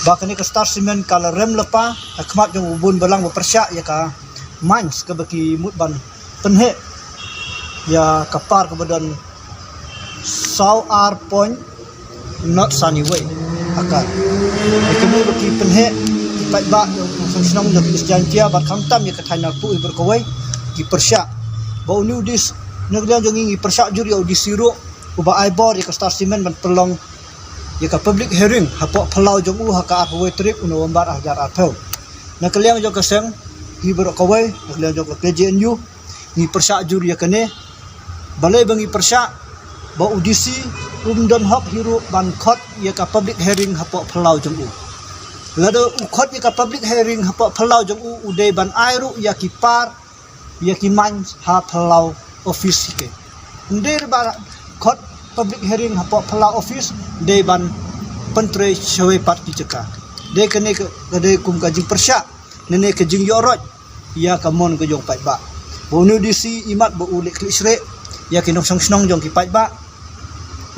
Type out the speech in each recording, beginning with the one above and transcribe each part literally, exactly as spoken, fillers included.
Ba kane ka Star Cement ka la rem lypa ha khmat jong u bun balang ba pyrshah ïa ka mines kaba ki mut ban pynheh ïa ka par kaba don saw ar point not sani wei akar. Ïa kane ba ki pynheh ki paidbah jong u shnong jong ki East Jaintia bad khamtam ïa ka thaiñ Narpuh hi baroh kawei ki pyrshah. Ba une u DC, na ka liang jong ngi ngi pyrshah jur ïa u DC ruh uba ai bor ïa ka Star Cement ban pynlong ïa ka public hearing hapoh phyllaw jong u ha ka arphew wei tarik u November ar hajar arphew. Na ka liang jong ka seng hi baroh kawei, na ka liang jong ka KJNU, ngi pyrshah jur ïa kane. Balei ba ngi pyrshah? Ba u DC um don hok hi ruh ban khot ïa ka public hearing hapoh phyllaw jong u. Lada u khot ïa ka public hearing hapoh phyllaw jong u, u dei ban ai ruh ïa ki par ïa ki mines ha phyllaw office hi ke. Ym dei ruh ba khot public hearing hapoh phyllaw office, dei ban pyntrei shawei pat ki jaka. Dei kane ka, ka dei kum ka jingpyrshah ne ne ka jingïoh roit ïa ka mon ka jong paidbah. Ba une u DC imat ba u leh khlieh shreh ïa ki nongshong shnong jong ki paidbah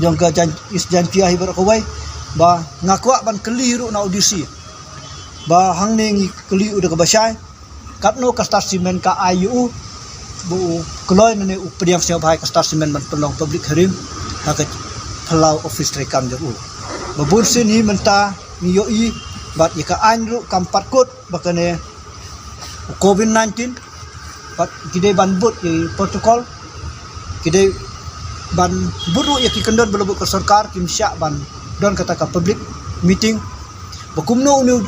jong ka Jan-, East Jaintia hi baroh kawei. Ba nga kwah ban kylli ruh na u DC. Ba hangne ngi kylli u da kaba shai, katno ka Star Cement ka ai ïa u ba u kloi ne ne u pdiang sngewbha ïa ka Star Cement ban pynlong public hearing ha ka phyllaw office treikam jong u. Ba bun sien hi mynta ngi ïohi bad ïa ka aiñ ruh kam pat kut ba kane u Covid nineteen, bad ki dei ban bud ki protocol, ki dei ban bud ruh ïa ki kyndon ba la buh ka sorkar, kim shah ban don kata ka public meeting. Ba kumno une u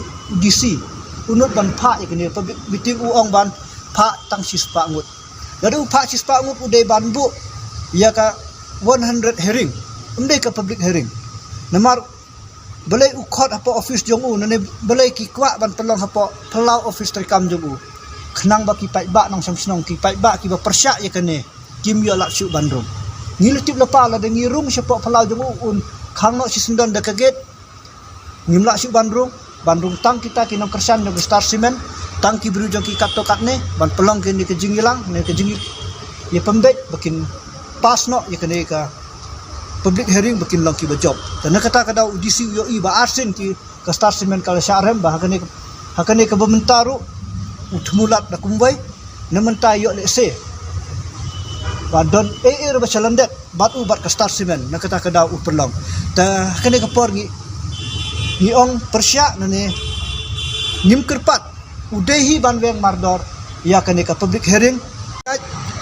DC u nud ban phah ïa kane public meeting, u ong ban phah tang shispah ngut. Lada u phah shispah ngut u dei ban buh ïa ka one hundred hearing, ym dei ka public hearing. Namar balei u khot hapoh office jong u, ne ne balei ki kwah ban pynlong hapoh phyllaw office treikam jong u? Khnang ba ki paidbah nongshong shnong, ki paidbah kiba pyrshah ïa kane, kim ïoh lad shuh ban rung. Ngi la tip lypa lada ngi rung shapoh phyllaw jong u, un khang noh shisyndon da ka gate. Ngim lah shuh ban rung, ban rung tang kita ki nongkyrshan jong ki Star Cement, tang ki briew jong ki katto katne, ban pynlong kane ka jingïalang ne ka jingïapynbeit ba kin pass noh ïa kane ka public hearing ba kin long kiba jop. Te na kata ka daw u DC u ïohi ba arsien ki ka Star Cement ka la shah rem, ba ha kane, ha kane kaba mynta ruh u thmu lad da kumwei, na mynta ïoh lehse ba don ei ei ruh ba sha lyndet bad u bad ka Star Cement, na kata ka daw u pynlong. Te ha kane ka por ngi, ngi ong pyrshah ne ne ngim kyrpad, u dei hi ban weng mardor ïa kane ka public hearing.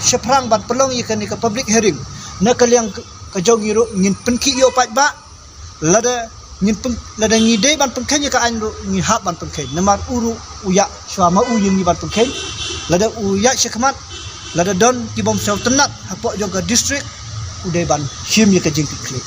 Shaphrang ban pynlong ïa kane ka public hearing, na ka liang ka jong ngi ruh ngin pynkhih ïa u paidbah. Lada ngin pyn-, lada ngi dei ban pynkheiñ ïa ka aiñ ruh ngi hap ban pynkheiñ, namar u ruh u ïaid shuwa ma u ïa ngi ban pynkheiñ. Lada u ïaid shakhmat, lada don ki bym sngewtynnat hapoh jong ka district, u dei ban shim ïa ka jingkitkhlieh.